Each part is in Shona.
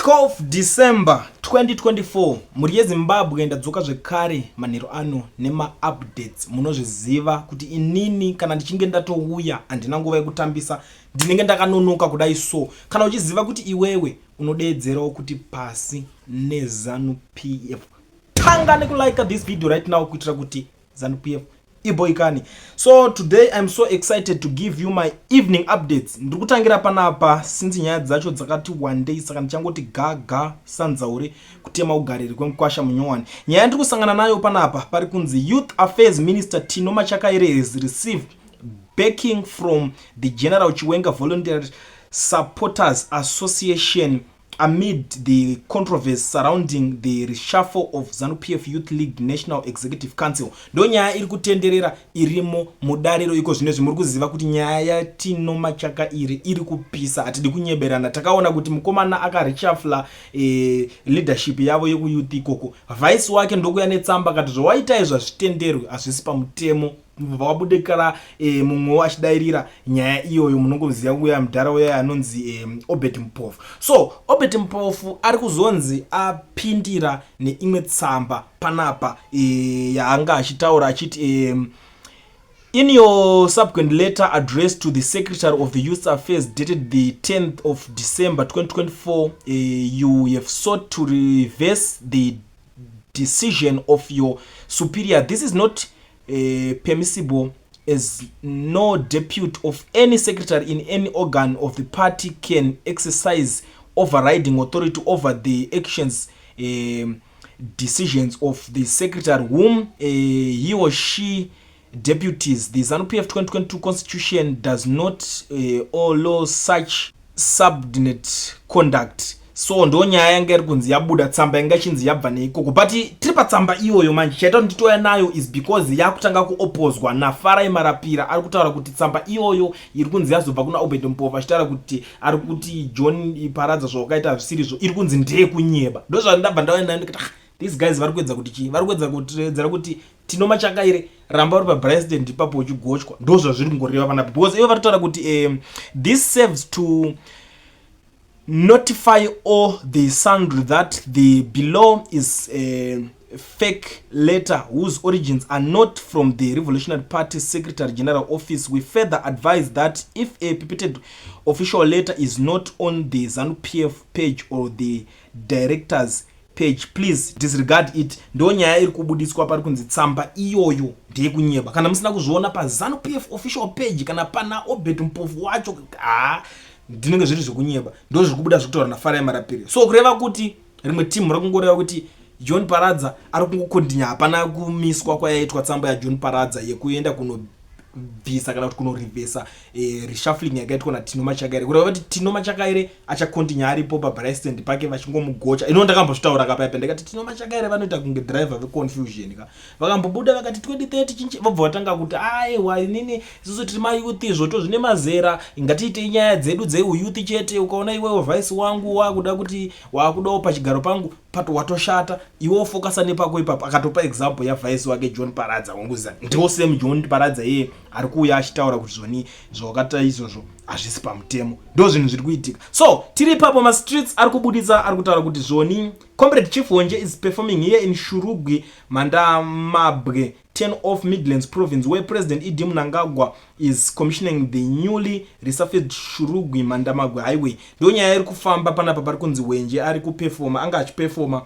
12 December 2024, mhuri yeZimbabwe, ndadzoka zvekare manheru ano nemaupdates. Munozviziva kuti inini kana ndichinge ndatouya handina nguva yekutambisa, ndinenge ndakanonoka kudai. So kana uchiziva kuti iwewe unodeedzerawo kuti pasi neZANU PF, tanga nekulike this video right now kuitira kuti ZANU PF iboikani. So today I'm so excited to give you my evening updates. Ndiri kutangira panapa since nyaya dzacho dzakati one day, saka ndichangoti gaga sanzaure kutema ugariri kwemukwasha munyowani. Nyaya ndiri kusangana nayo panapa pari kunzi Youth Affairs Minister Tino Machakaire has received backing from the General Chiwenga Voluntary Supporters Association amid the controversy surrounding the reshuffle of ZANU-PF Youth League National Executive Council. Ndo nyaya iri kutenderera irimo mudariro iko zvinezvi. Muri kuziva kuti nyaya yaTino Machakaire iri kupisa, hatidi kunyeberana. Takaona kuti mukomana akareshafla leadership yavo yekuyouth ikoko, vice wake ndokuya netsamba kati zvawaita izvo hazvitenderwi, hazvisi pamutemo. Wabudikira mumwewo achidairira nyaya iyoyo, munongoziva uya mudhara uya anonzi Obert Mpofu. So Obert Mpofu ari kuzonzi apindira neimwe tsamba panapa yaanga achitaura achiti "In your subsequent letter addressed to the Secretary of the Youth Affairs dated the 10th of December 2024, you have sought to reverse the decision of your superior. This is not permissible, as no deputy of any secretary in any organ of the party can exercise overriding authority over the actions, decisions of the secretary whom he or she deputies. The ZANU-PF 2022 constitution does not allow such subordinate conduct." So ndo nyaya yanga iri kunzi yabuda, tsamba yanga ichinzi yabva neikoko. But tiri patsamba iyoyo manje, chaita kuti nditouya nayo is because yakutanga kuopozwa naFarai Marapira. Ari kutaura kuti tsamba iyoyo iri kunzi yazobva kuna Obert Mpofu, achitaura kuti ari kuti John Paradza zvawakaita hazvisirizvo, iri kunzi ndeyekunyeba. Ndo zvandabva ndauya nayo ndikati, "Ah, these guys vari kuedza kuti chii?" Vari kuedza kutiedzera kuti Tino Machakaire ramba uri papresident ipapo uchigochwa. Ndo zvazviri kungoreva panapa, because ivo vari kutaura kuti "This serves to notify all the sundry that the below is a fake letter whose origins are not from the Revolutionary Party Secretary General office. We further advise that if a purported official letter is not on the ZANU PF page or the directors page, please disregard it." Ndo nyaya iri kubudiswa pari kunzi tsamba iyoyo ndeyekunyeba. Kana musina kuzviona paZANU PF official page kana pana Obert Mpofu wacho, ha, ndinenge zviri zvekunyeba. Ndo zviri kubuda zvekutaura naFarai Marapiri. So kureva kuti rimwe timu rakungoreva kuti John Paradza ari kungokontinya, hapana kumiswa kwayaitwa tsamba yaJohn Paradza yekuenda kunobvisa kana kuti kunorivhesa reshuffling yakaitwa naTino Machakaire. Kureva kuti Tino Machakaire achakontinya aripo papresident pake vachingomugocha. Ino ndakambozvitaura kapaipa ndikati Tino Machakaire vanoita kunge driver veconfusion ka. Vakambobuda vakati 2030 chinchi, vobva vatanga kuti aiwa, inini isusu tiri mayouth, zvoto zvine mazera, ngatiitei nyaya dzedu dzeuyouth chete. Ukaona iwewo vice wangu wakuda kuti wakudawo pachigaro pangu pato, watoshata iwe, wofokasa nepako ipapo. Akatopa example yavice wake John Paradza. Wanguziva ndiwo same John Paradza iye ari kuuya achitaura kuti zvoni zvawakata izvozvo hazvisi pamutemo. Ndo zvinhu zviri kuitika. So tiri ipapo, mastreets ari kubudisa, ari kutaura kuti zvoni Comrade Chief Honje is performing here in Shurugwi, Mandamabwe 10 of Midlands Province, where President ED Mnangagwa is commissioning the newly resurfaced Shurugwi Mandamabwe Highway. Ndo nyaya iri kufamba panapa, pari kunzi Hwenje ari kupefoma, anga achipefoma.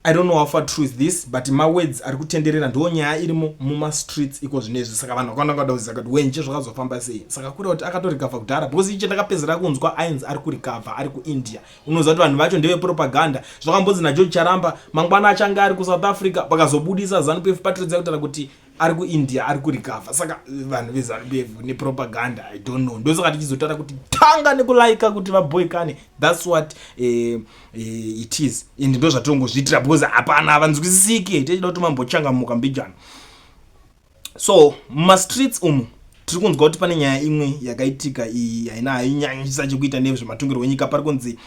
I don't know how far true is this, but mawords ari kutenderera, ndo nyaya irimo mumastreets iko zvinezvi. Saka vanhu vakawanda vangada kuziva kuti Hwenje zvakazofamba sei. Saka kureva kuti akatorikavha kudhara, because iche ndakapedzera kunzwa ainzi ari kurikavha ari kuIndia. Unoziva kuti vanhu vacho ndevepropaganda. Zvakambonzi naGeorge Charamba mangwana achange ari kuSouth Africa, vakazobudisa ZANU PF patriots yakutaura kuti ari kuIndia ari kurikavha. Saka vanhu veZANU PF nepropaganda, I don't know. Ndosaka tichizotaura kuti tanga nekulaika kuti vaboikane. That's what it is, and ndo zvatongozviitira because hapana, havanzwisisiki, tichida kuti mambochangamuka mbijana. So mumastreets umu tiri kunzwa kuti pane nyaya imwe yakaitika iyi, haina hainyanyisa chekuita nezvematongero wenyika. Pari kunzi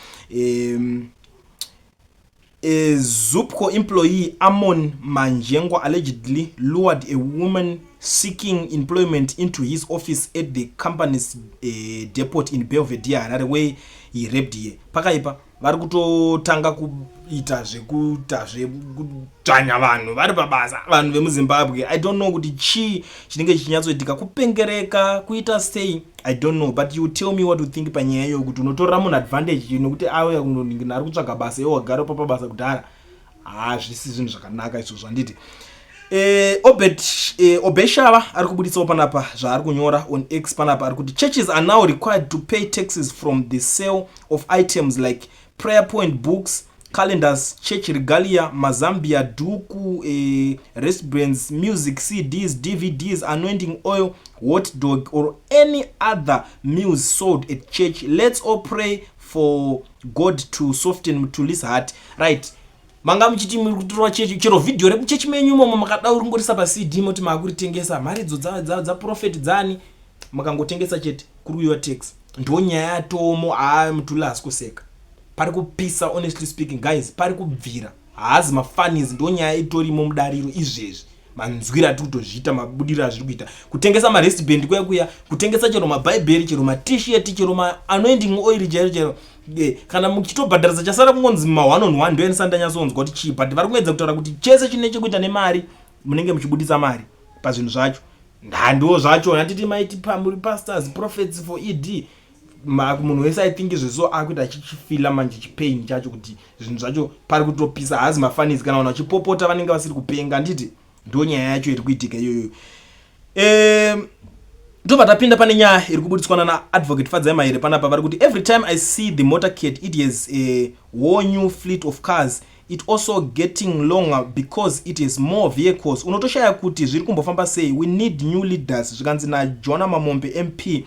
a ZUPCO employee, Amon Manjengwa, allegedly lured a woman seeking employment into his office at the company's depot in Belvedere, Harare, where he raped her. Pakaipa. Vari kutotanga kuita zvekuita zvekudzvanya vanhu vari pabasa, vanhu vemuZimbabwe. I don't know kuti chii chinenge chichinyatsoitika, kupengereka kuita sei, I don't know, but you tell me what you think panyaya iyoyo, kuti unotorera munhu advantage nekuti auya kunoningina, ari kutsvaga basa, iwe wagara pa pabasa kudhara. Hazvisi zvinhu zvakanaka izvozvo, handiti? Obert Obeshava ari kubuditsawo panapa zvaari kunyora on X panapa. Ari kuti churches are now required to pay taxes from the sale of items like prayer point books, calendars, church regalia, mazambia, dhuku, wristbands, music CDs, DVDs, anointing oil, hot dog or any other meals sold at church. Let's all pray for God to soften Mutuli's heart. Right, manga muchiti muri kutorwa chechi, chero vhidhiyo rekuchechi menyu imomo makada ringorisa paCD, moti maakuritengesa, mharidzo dzaprofeti dzani, makangotengesa chete, kuri kuyiwa tax. Ndo nyaya yatomo. Haa, Mutuli haasi kuseka, pari kupisa. Honestly speaking, guys, pari kubvira, haazi mafunnies. Ndo nyaya itorimo mudariro izvezvi. Manzwiro atiri kutozviita, mabudiro azviri kuita, kutengesa mawristband kuya kuya, kutengesa chero mabhaibheri, chero maT-shirt, chero maanointing oil chairo chairo. Kana muchitobhadharisa, chasara kungonzi ma1 on 1. Ndoendisa ndanyatsonzwa kuti chii, but vari kuedza kutaura kuti chese chine chekuita nemari, munenge muchibudisa mari pazvinhu zvacho. Ndandiwo zvacho handiti maiti pamuri pastors, prophets for ED. Munhu wese, I think zveso akuita achichifeela manje chipain chacho, kuti zvinhu zvacho pari kutopisa. Haazi mafunnies. Kana vanhu vachipopota, vanenge vasiri kupenga, handiti? Ndo nyaya yacho iri kuitika iyoyo. Tobva tapinda pane nyaya iri kubuditswa naadvocate Fadzai Mahere panapa. Vari kuti every time I see the motorcade, it has a whole new fleet of cars. It also getting longer because it has more vehicles. Unotoshaya kuti zviri kumbofamba sei. We need new leaders. Zvikanzi naJona Mamombe MP.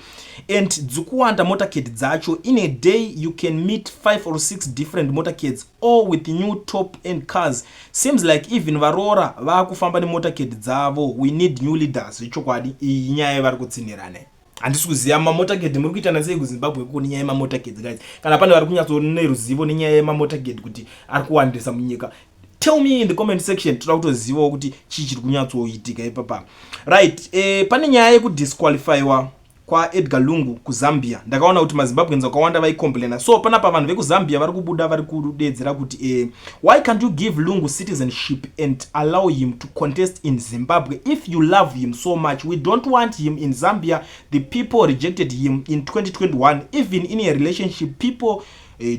And dzikuwanda motorcade dzacho. In a day you can meet five or six different motorcades, all with new top end cars. Seems like even varoora vaakufamba nemotorcade dzavo. We need new leaders. Zvechokwadi, iyi nyaya yavari kutsinhirana. Handisi kuziva mamotorcade muri kuitana sei kuZimbabwe kuko nenyaya yemamotorcades. Guys, kana pane vari kunyatsoneruzivo nenyaya yemamotorcade kuti ari kuwandisa munyika, tell me in the comment section. Toda kutozivawo kuti chii chiri kunyatsoitika ipapa. Right, pane nyaya yekudisqualifyiwa kwaEdgar Lungu kuZambia. Ndakaona kuti maZimbabweans vakawanda vaicomplaina. So panapa vanhu vekuZambia vari kubuda, vari kudedzera kuti why can't you give Lungu citizenship and allow him to contest in Zimbabwe if you love him so much? We don't want him in Zambia. The people rejected him in 2021. Even in a relationship, people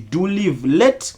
do live. Let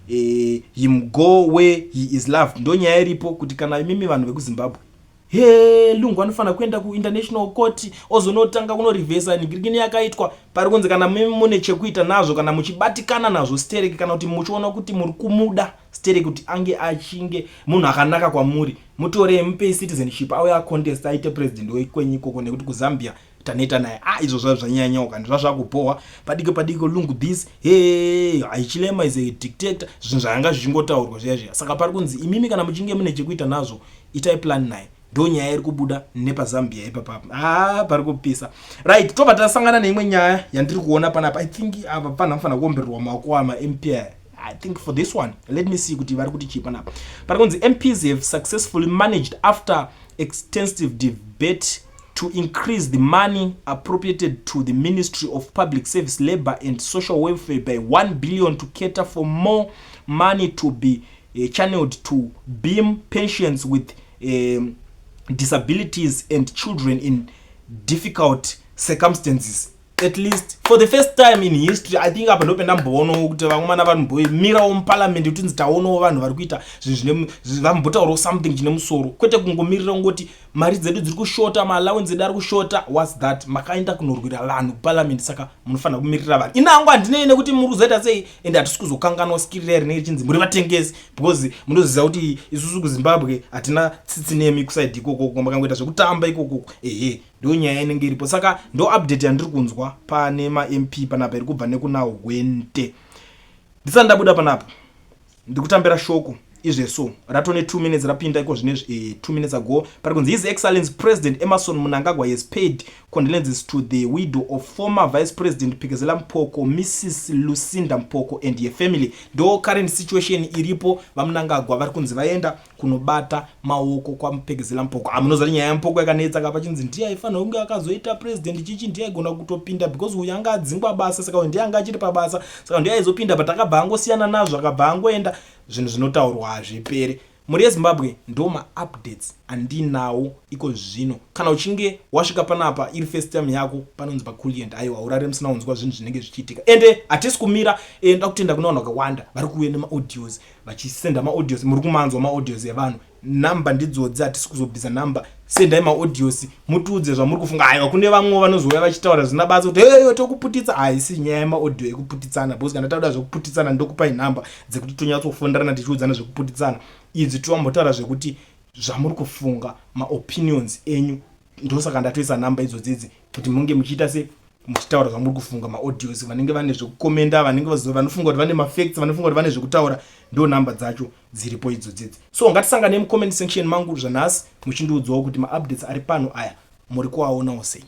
him go where he is loved. Ndo nyaya iripo, kuti kana imimi vanhu vekuZimbabwe, he, Lungu anofanira kuenda kuinternational court, ozonotanga kunorivhesa nigirikini yakaitwa. Pari kunzi kana mimi mune chekuita nazvo, kana muchibatikana nazvo stereki, kana kuti muchiona kuti muri kumuda stereki, kuti ange achinge munhu akanaka kwamuri, mutorei, mupei citizenship, auye acontest, aite president wekwenyu ikoko, nekuti kuZambia taneta naye. Ah, izvo zvazvo zvanyanyawo kandi zvazvakubohwa padiki padiki. Lungu this, he, Hichilema is a dictator, zvinhu zvanga zvichingotaurwa zviya zviya. Saka pari kunzi imimi kana muchinge mune chekuita nazvo, itai plan naye. Ndo nyaya iri kubuda nepaZambia ipapapa. Ha, pari kupisa. Right, tobva tasangana neimwe nyaya yandiri kuona panapa. I think apa panhu anofanira kuombererwa maoko amaMP. I think for this one, let me see kuti vari kuti chii panapa. Pari kunzi MPs have successfully managed, after extensive debate, to increase the money appropriated to the Ministry of Public Service, Labour and Social Welfare by 1 billion to cater for more money to be channeled to beam pensions with disabilities and children in difficult circumstances. At least for the first time in history, I think apa ndopendamboonawo kuti vamwe vanombomirawo muparliament, kuti nzi taonawo vanhu vari kuita zvinhu vambotaurawo something chine musoro, kwete kungomirira kungoti mari dzedu dziri kushota, maallowance edu ari kushota. What's that? Makaenda kunorwira vanhu kuparliament, saka munofanira kumirira vanhu. Inangu handinei nekuti muri kuzoita sei, ende hatisi kuzokanganwa skiri riya rinenge richinzi muri vatengesi, because munoziva kuti isusu kuZimbabwe hatina tsitsi nemi kuside ikokoko. Makangoita zvekutamba ikokoko, ehe, ndo nyaya inenge iripo. Saka ndo update yandiri kunzwa pane maMP panapa, iri kubva nekuna Hwende. Ndisati ndabuda panapa, ndiri kutambira shoko. Izveso ratone 2 minutes rapinda iko zvinezvi, 2 minutes ago, pari kunzi His Excellence President Emmerson Mnangagwa has paid condolences to the widow of former Vice President Phekezela Mphoko, Mrs Lucinda Mphoko, and her family. Ndo current situation iripo. VaMnangagwa vari kunzi vaenda kunobata maoko kwaMuphekezela Mphoko. Amunoziva nyaya yaMphoko yakanetsa ka, pachinzi ndiye aifanira kunge akazoita president chichi, ndiye aigona kutopinda because uyu anga adzingwa basa, saka uyu ndiye anga achiri pabasa, saka ndiye aizopinda, but akabva angosiyana nazvo, akabva angoenda. Zvinhu zvinotaurwa hazviperi. Mhuri yeZimbabwe, ndo maupdates andinawo iko zvino. Kana uchinge wasvika panapa iri first time yako, panonzi paCuliant. Aiwa, urare musina kunzwa zvinhu zvinenge zvichiitika, ende hatisi kumira. Nda kutenda kune vanhu vakawanda vari kuuya nemaaudios, vachisenda maaudios. Muri kumanzwa maaudios evanhu. Namba ndidzodzi, hatisi kuzobvisa namba. Sendai maaudios, mutiudze zvamuri kufunga. Aiwa, kune vamwe vanozouya vachitaura zvisina basa kuti heyo tokuputitsa. Haisi nyaya yemaaudio ekuputitsana, because kana tauda zvekuputitsana, ndokupai nhamba dzekuti tonyatsofonderana tichiudzana zvekuputitsana idzi. Tovambotaura zvekuti zvamuri kufunga, maopinions enyu. Ndosaka ndatoisa namba idzodzidzi kuti munge muchiita se muchitaura zvamuri kufunga, maaudios. Vanenge vane zvekukomenda, vanenge vanofunga kuti vane mafacts, vanofunga kuti vane zvekutaura, ndo namba dzacho dziripo idzodzidzi. So ngatisangane mucomment section mangu zvanhasi, muchindiudzawo kuti maupdates ari pano aya muri kuaonawo sei.